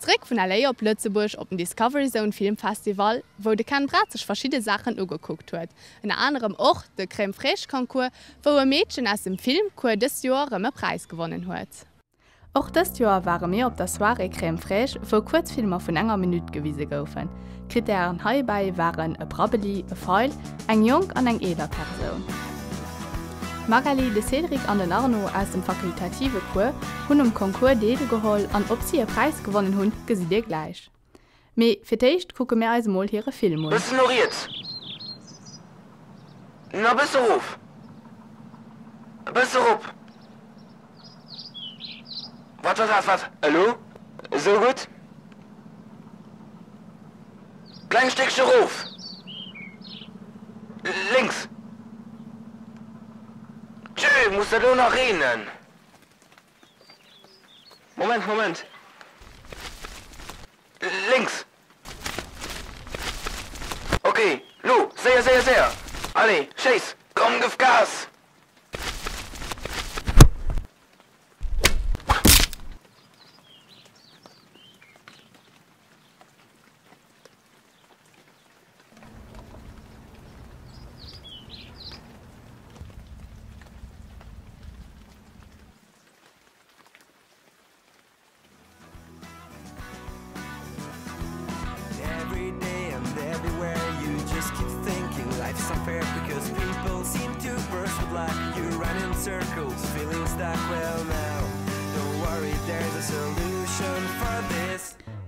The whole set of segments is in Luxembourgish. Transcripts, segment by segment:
Zréck vun LA op Lëtzebuerg op den Discovery Zone Film Festival, wou de Ken Braz sech verschidde Saachen ugekuckt huet, ënner anerem och de Crème Fraîche Concours, wou e Meedchen aus dem Filmcours dëst Joer erëm e Präis gewonnen huet. Och dëst Joer ware mir op der Soirée Crème Fraîche, wou Kuerzfilmer vun enger Minutt gewise goufen. Krittären heibäi waren e Brabbeli, e Feil, eng jonk an eng eeler Persoun. D'Magali, de Cédric an den Arnaud aus dem fakultative Cours hunn um Concours deelgeholl an ob si e Präis gewonnen hunn, gesitt dir gläich. Mee fir d'éischt kucke mir eis emol hire Film un. Bëssen no riets. Na bësse rof. E bësse rop. Wat, wat, wat, wat? Elo? Esou gutt? Kleng Stéckche rof. Lénks. Tjö, muss dat elo nach reenen? Moment, Moment. Lénks. Ok, lo, séier, séier, séier. Allez, schéiss, komm, gëff Gas!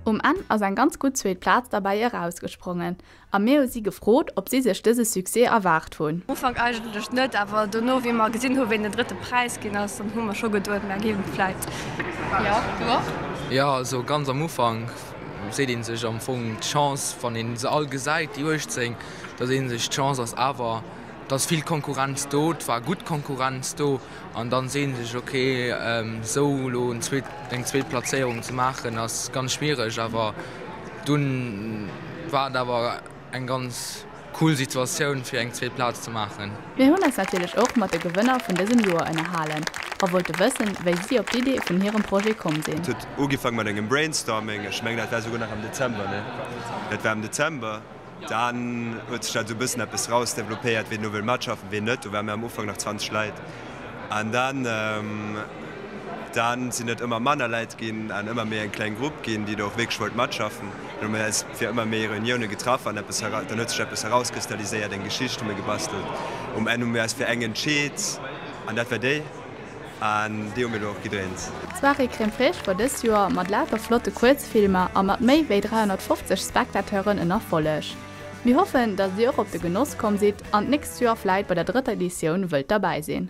Um Enn ass eng ganz gutt zweet Plaz derbäi erausgesprongen A mir hu si gefrot, ob si sech dëse Succès erwaart hunn. Am Ufank eigentlech net, awer dono wéi mer gesinn hu ween den drëtte Präis ginn ass, dann hu mer scho geduet mer ginn vläit. Jo, du och? Jo, also ganz am Ufank seet ee sech am Fong d'Chance, wann ee se all gesäit, déi 18, da seet ee sech d'Chance ass awer, et ass vill Konkurrenz do, et war gutt Konkurrenz do an dann seet ee sech, ok, esou elo eng zweet Plazéierung ze maachen ass ganz schwiereg, awer Dunn war et awer eng ganz cool Situatioun fir eng zweet Plaz ze maachen. Mir hunn eis natierlech och mat de Gewënner vun dësem Joer ënnerhalen a wollte wëssen, wéi si op d'Idee vun hirem Projet komm sinn. Et huet ugefaang mat engem Brainstorming, ech mengen dat war souguer nach am Dezember, ne? Dat war am Dezember. Dann huet sech dat esou e bëssen eppes rausdeveloppéiert, ween elo wëll matschaffen, ween net. Do ware mir am Ufank nach 20 Leit. An dann, dann sinn et ëmmer manner Leit ginn an ëmmer méi eng kleng Grupp ginn, déi do och wierklech wollt matschaffen. Dann hu mir eis fir ëmmer méi Reunioune getraff an eppes, dann huet sech eppes erauskristalliséiert, eng Geschicht hu mir gebastelt. Um Enn hu mir eis fir eng entscheet an dat war déi. An déi hu mir elo och gedréint. D'Soirée Crème Fraîche war dëst Joer mat lauter flotte Kuerzfilmer a mat méi wéi 350 Spectateuren en Erfolleg. Mir hoffen, dass dir och op de Genoss komm sidd an d'nächst Joer vläit bei der drëtter Editioun wëllt derbäi sinn.